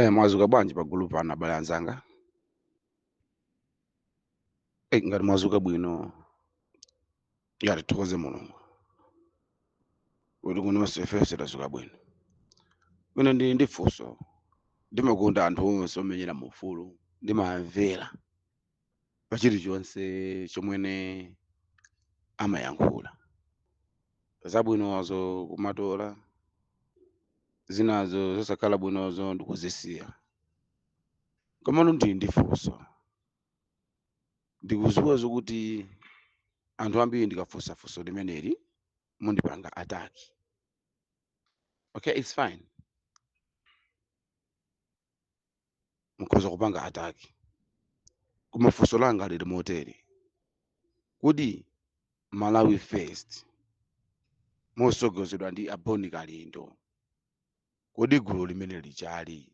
Mwazuka bwanji pa gulupu pano, abale anzanga? Ngati mwazuka bwino, ya, tithokoze Mulungu kuti kunonso ifenso tazuka bwino. Ine ndili ndi funso. Ndimakonda anthu onse omenyera ufulu, ndimamvera pa chilichonse chomwene amayankhula, zabwinozo kumatola, zinazo zosakhala bwinozo ndikuzisiya. Komano ndili ndi funso. Ndikuziwa zokuti anthu ambiri ndikafunsa funso limeneli mundipanga attack. Okay, it's fine, mukhoza kupanga attack, koma funso langa lili motere: kodi Malawi First mosogozedwa ndi a Bon Kalindo, kodi gulu limene lijali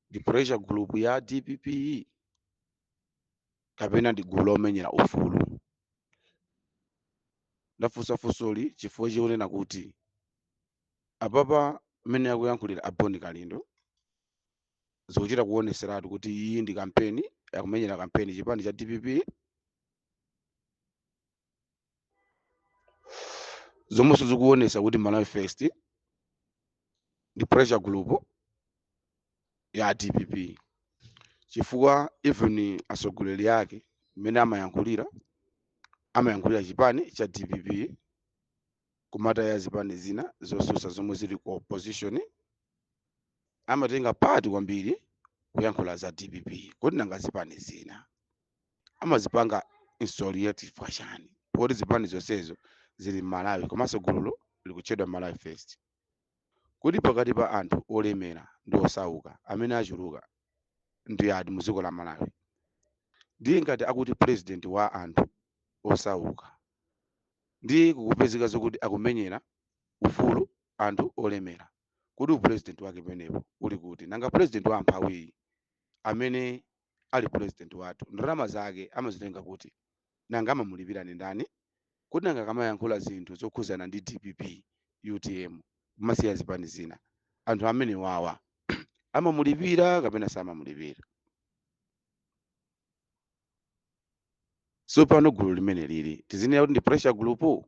ndi pressure group ya DPP kapena ndi gulu lomenyera ufulu? Ndafunsa funsoli chifukwa chionena kuti apapa mmene akuyankhulira a Bon Kalindo zikuchita kuoneseratu kuti iyi ndi kampeni, akumenyera kampeni chipani cha DPP, zomwenso zikuonesa kuti Malawi First ndi pressure group ya DPP, chifukwa even atsogoleri ake mmene amayankhulira, amayankhulira chipani cha DPP, kumataya zipani zina zosusa zomwe zili ku opposition. Amatenga part kwambiri kuyankhula za DPP. Kodi nanga zipani zina amazipanga isolate chifukwa chani, poti zipani zonsezo zili m'Malawi, komanso gululo likutchedwa Malawi First? Kodi pakati pa anthu olemera ndi osauka, amene achuluka ndi ati mu dziko la Malawi? Ndiye ngati akuti president wa anthu osauka, ndiye kukupezeka zokuti akumenyera ufulu anthu olemera, kodi upresident wake penepo uli kuti? Nanga president wa amphawiyi amene ali president wathu, ndalama zake amazitenga kuti? Nanga amamulipira ndi ndani? Kodi nanga akamayankhula zinthu zokhuzana ndi DPP, UTM, kumasiya zipani zina, anthu amene wawa amamulipira kapena samamulipira? So pano gulu limene lili, tizinena kuti ndi pressure group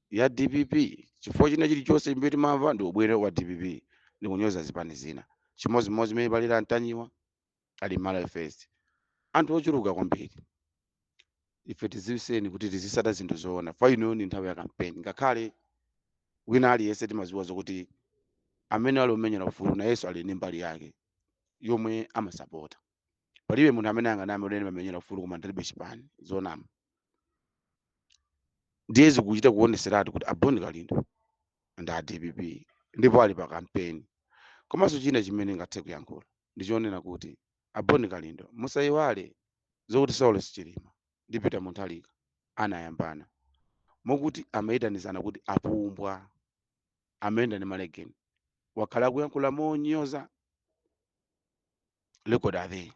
ya DPP, chifukwa china chilichonse chimene timamva ndi ubwino wa DPP ndi kunyoza zipani zina, chimodzimodzi imene palira Ntanyiwa ali Malawi First, anthu ochuluka kwambiri. Ife tiziwiseni kuti tizisata zinthu zoona. Fa ino ndi nthawi ya kampeni, ngakhale wina aliyense timaziwa zokuti amene ali omenyera ufulu nayenso ali ndi mbali yake yomwe amasapota. Palibe munthu amene anganame kuti amamenyera ufulu koma ndilibe chipani, zonama. Ndiye zikuchita kuoneseratu kuti a Bon Kalindo ndi a DPP ndipo ali pa kampeni. Komanso china chimene ngathe kuyankhula ndichonena kuti a Bon Kalindo, musayiwale zokuti Saulos Chilima ndi Peter Mutharika anayambana mokuti amayitanizana kuti apumbwa, amayenda ndi malegeni, wakhala akuyankhula monyoza. Record are there.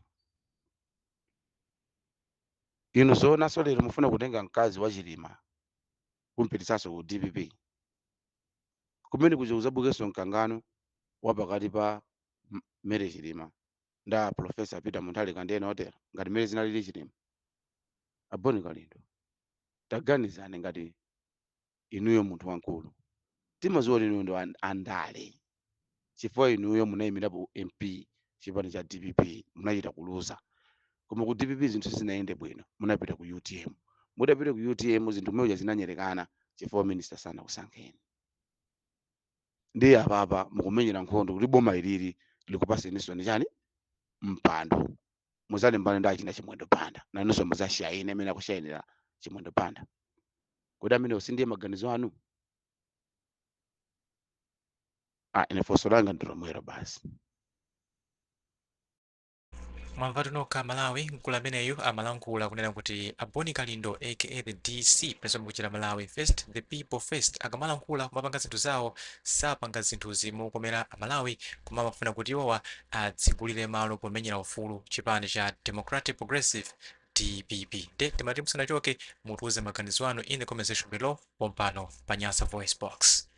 Inu zoonanso lero mufuna kutenga mkazi wa Chilima kumpitisanso ku DPP, kumene kuja kuzabukenso mkangano wa pakati pa Mary Chilima nda Professor Peter Mutharika ndi ena otero, ngati mmene zinalili Chilima? A Bon Kalindo, taganizani ngati inuyo munthu wamkulu. Timaziwa kuti inuyo ndi andale, chifukwa inuyo munayimirapo MP chipani cha DPP, munachita kuluza, koma ku DPP zinthu sizinayende bwino, munapita ku UTM. Mutapita ku UTM, zinthu mweja zinanyerekana chifukwa minister sanakusankheni. Ndiye apapa mukumenyera nkhondo kuti boma ilili likupaseninso ni chani, mpando, muzalimbane ndi achina Chimwendo Banda, nanunso muzashayine amene akushayinira Chimwendo Banda. Kodi amenewo sindiye maganizo anu? Ah, ine funso langa ndi lomwelo basi. Mwamvatu nokha Malawi, mkulu ameneyu amalankhula kunena kuti a Bon Kalindo aka the DC pamenenso mukuchita Malawi First, the people first, akamalankhula kumapanga zinthu zawo sapanga zinthuzi mokomera Amalawi, koma amafuna kuti iwowa adzigulire malo pomenyera ufulu chipani cha Democratic Progressive, DPP. Nde timati musanachoke mutiuze maganizo anu in the comment section below pompano pa Nyasa Voice Box.